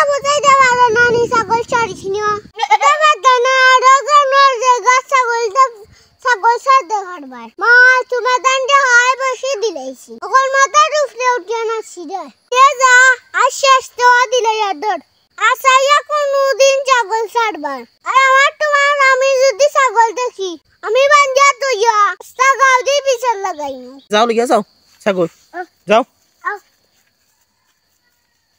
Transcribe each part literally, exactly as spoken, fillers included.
বুঝাই দে পারো না নি, ছাগল ছাড়িস না। এটা বাদ দে না, আরো জানোয়ার যে গাছ ছাগল দে, ছাগল ছাড় দে ঘর বার। মা, তোমার দান যে হয় বসে দিলাইছি। ওখান মাথার উপরে উঠিয়া নাচি দে। এ যা, আর শেষ তো দিলে ইয়ার দর। আচ্ছা, ইয়া কোনোদিন ছাগল ছাড়বার। আর আমার তোমার আমি যদি ছাগল দেখি, আমি বাঞ্জা তো ইয়া, রাস্তা গাও দিয়ে বিচার লাগাইমু। যাও, লইয়া যাও, ছাগল। আহ। যাও।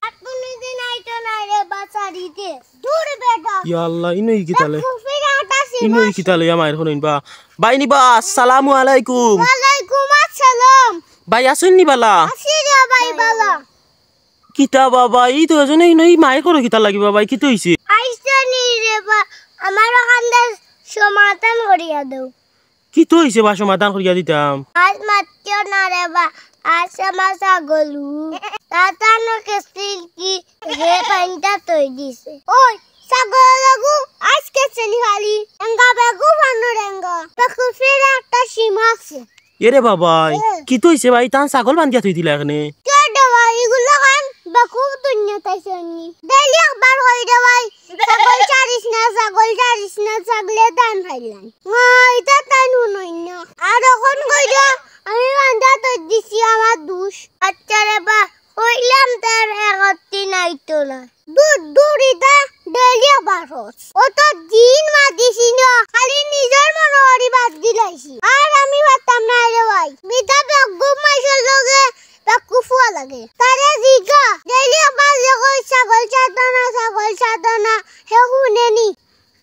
আর কোনোদিন আইতো না রে বাচারিতে। দূর বেটা। ইয়া আল্লাহ, ইনো ই কিতালে? কুফির আটা ইনো ই সিমাস। কিতালে ইয়া মায়ের হনইন বা। বাইনি বা, আসসালামু আলাইকুম। ওয়ালাইকুম আসসালাম। ভাই, আছইন নি বালা? আছি রে ভাই বালা। কিতা বাবা, ই তো এজনে ইনো ই মায়ের করো কিতা লাগি বাবা, কিতা অইছে? আইসনি রে বা, আমার ওখান সমাধান করিয়া দেও। কিতা অইছে বা, সমাধান করিয়া দিতাম। আজ মাতিও না রে বা, আজ আমার ছাগলু। তাতানো কেসিল কি হে পাইনটা তৈ দিছে। ওই, ছাগল লাগু, আজকে চেনি খালি। এঙ্গা বেগু ফানো রেঙ্গা। বেকু ফের একটা সীমা আছে। এরে বাবাই, এ। কিতা অইছে ভাই, তান ছাগল বান্ধিয়া থই দিলা এখানে? কে রে ভাই, ইগুলা খান বেকুব দুনিয়া তাইছনি। ডেইলি একবার কই রে ভাই, ছাগল ছাড়িস না, ছাগল ছাড়িস না, ছাগলে ধান খাইলাম। মা, ইতা তাই নুনই না। আর এখন কই রে, আমি বান্ধা তো দিছি আমার দুষ। আচ্ছা রে বা, কইলাম তার একত্রিন আইতো না। দূর, দূর, ইতা ডেইলি আবার হস। ও তো দিন মাতিছি না, খালি নিজর মনে করি বাদ দিলাইছি। আর আমি পারতাম না রে ভাই। মিতা বেকুব মাইসর লগে বেকুব ফুয়া লাগে। তারে জিগা, ডেইলি আবার যে কই ছাগল ছাড়তো না, ছাগল ছাড়তো না, হে হুনে নি।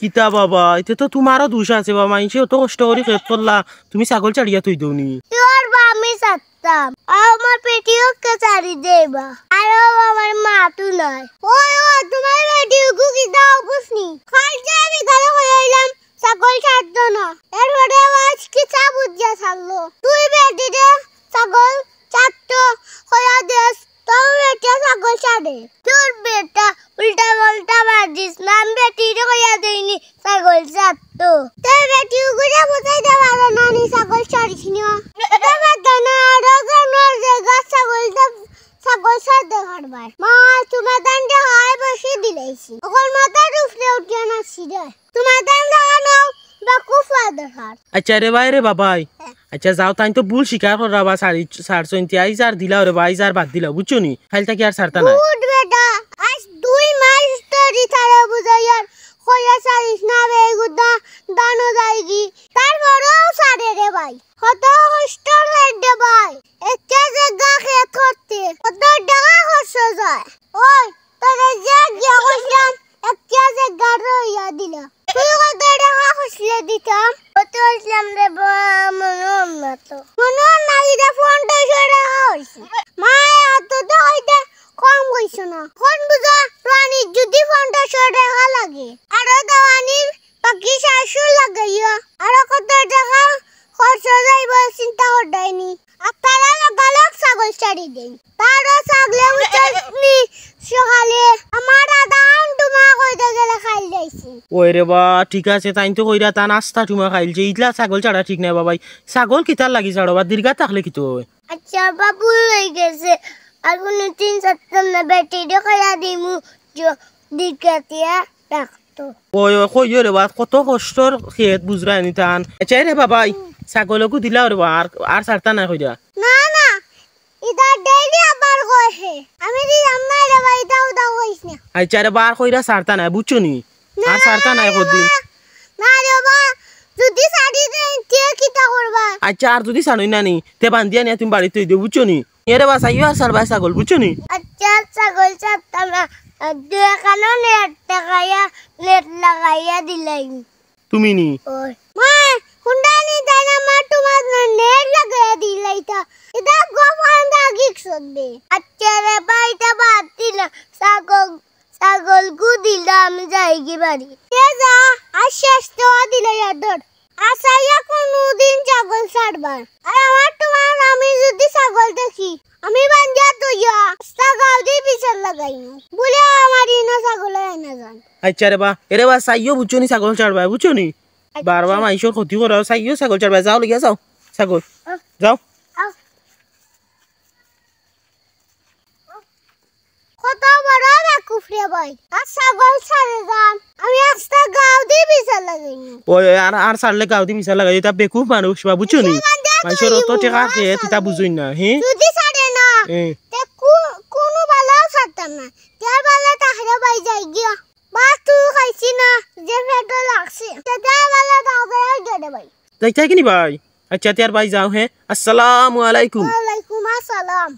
কিতা বাবা, ইতে তো তুমারও দুষ আছে বা, মাইনষে অত কষ্ট করি খেত করলা, তুমি ছাগল ছাড়িয়া থই দেও নি। তোর বা আমি ছাড়তাম, আর আমার বেটিও কে ছাড়ি দেবা, আর ও আমার মা তো নাই। ওই, ও, তুমার বেটিও গু কিতা অবুঝ নি? কাল যে আমি গালে কই আইলাম, ছাগল ছাড়তো না। এরপরে ও আজ কিতা বুঝিয়া ছাড়লো। তুই বেটিরে ছাগল ছাড়তো কইয়া দেস, তোর বেটা ছাগল ছাড়ে। তোর বেটা উল্টা পাল্টা মাতিস না, আমি বেটিরে কইয়া দেইনি ছাগল ছাড়তো। তোর বেটি উগুরে বুঝাই দে পারো না নি ছাগল ছাড়িস না। এটা বাদ দে না, আরো জানোয়ার যে গাছ ছাগল দে, ছাগল ছাড় দে ঘর বার। মা, তোমার দান যে হয় বসে দিলাইছি। ওখান মাথার উপরে উঠিয়া নাচি দে। তোমার দান লাগানো বা কুফা দেখার। আচ্ছা রে ভাই রে বাবাই। হ্যাঁ। আচ্ছা যাও, তাইন তো ভুল স্বীকার কররা বা ছাড়ি, ছাড়ছইন তে আইজ আর দিলাও রে বা, আইজ আর বাদ দিলাও, বুঝছো নি? কাইল থাকি আর ছাড়তা নায়। গুড বেটা, আজ দুই মাস ধরি তারে বুঝাইয়ার কইয়া ছাড়িস না বে, এগুদা দানো যায়গি। তারপরেও ছাড়ে রে ভাই। কত কষ্ট রে ভাই। একটা জাগা খেত করতে কত টাকা খরচ যায়। ওই, তোরে যে গিয়া কইছিলাম, একটা জাগা রইয়া দিলা। তুই কত টাকা খরচ দিতাম? কত কইছিলাম রে বা, মনো না তো। মনো নাই রে, পনেরোশো টাকা অইছে। মায়, অত তো অইতে কম কইছো না। কোন বুঝা, রানী যদি পনেরোশো টাকা লাগে, আরো দেওয়ানির বাকি সাতশো লাগাইয়া, আরো কত টাকা খরচ যাইব চিন্তা করতাইনি। আর তারা লাগালক ছাগল ছাড়ি দেই। তারও ছাগলে উঠছনি সকালে। আমার দাদা আম ডুমা কইতে গেলে খাইল যাইছে। ওই রে বা, ঠিক আছে, তাইন তো কইরা তান আস্তা টুমা খাইলছে। ইতলা ছাগল ছাড়া ঠিক নায় বাবাই। ছাগল কিতার লাগি ছাড়ো বা, দীর্ঘা থাকলে কিতা অয়? আচ্ছা, বা ভুল অই গেছে। আর কুনুদিন ছাড়তাম না, বেটিরে কইয়া দিমু, জ-, দিকে দিয়া রাখতো। ওই, ওই, কইও রে বা, কত কষ্টর খেত বুঝরায় নি তান। আচ্ছা রে বাবাই, ছাগলকু দিলাও রে বা, আর, আর ছাড়তা নায় কইরা। না, না, ইতা ডেইলি আবার কয় হে। আমি দিলাম না রে বা, ইতা উতা কইস না। আচ্ছা রে বা, আর কইরা ছাড়তা নায়, বুঝছো নি? আর ছাড়তা নায় কদিন। না রে বা, যদি ছাড়ি দেই, তে কিতা করবা? আচ্ছা, আর যদি ছাড়ই না নি, তে বান্ধিয়া নিয়া তুমি বাড়িত থই দিও, বুঝছো নি? এরে বা, চাইও আর ছাড়বায় ছাগল, বুঝছো নি? আচ্ছা, ছাগল ছাড়তাম না। আর দুই এখানো নেট লাগাইয়া, নেট লাগাইয়া দিলাই। তুমি নি? ওই। মা, হুন্ডা নি তাই না, মা, তোমার না নেট লাগাইয়া দিলাইতা। ইতা গোপান দা গিক সদবে। আচ্ছা রে বা, ইতা বাদ দিলা। ছাগল ছাগলগু দিলা, আমি যাইগি বাড়ি। তে যা, আর শেষ তো দিলে ইয়াদর। আশাইয়া কোনোদিন ছাগল ছাড়বার। আর আমার তোমার আমি যদি ছাগল দেখি, আমি বান্ধিয়া থইয়া, রাস্তা গাও দি বিচার লাগাইমু। বুলে আমার ইনো ছাগল হয় না জান। আচ্ছা রে বা, এরে বা, চাইও বুঝছো নি ছাগল ছাড়বায়, বুঝছো নি? আচ্ছা। বারবার মাইনষর ক্ষতি করাও, চাইও ছাগল ছাড়বায়, যাও লইয়া যাও, ছাগল। আহ। যাও। আহ। কত বড় বেকুব রে ভাই। আর ছাগল ছাড়ে যান। আমি আস্তা গাঁও দি বিচার লাগাইনি। ওই, ওই, আর, আর ছাড়লে গাঁও দি বিচার লাগাই, ইতা বেকুব মানুষ বা, বুঝছো নি? মানুষর অত টেকা খেয়ে, ইতা বুঝইন না, হে? যদি ছাড়ে না, এ। তে কু-, কুনু বালাও ছাড়তাম না। তে বালা তাহলে ভাই যাই গিয়া। ভাত তো খাইছি না, যে পেটো লাগছে। তে বালা তাড়াতাড়ি গেলে ভাই। যাইতায় কিনি ভাই? আচ্ছা, তে আর ভাই যাও, হে? আসসালামু আলাইকুম। ওয়ালাইকুম আসসালাম।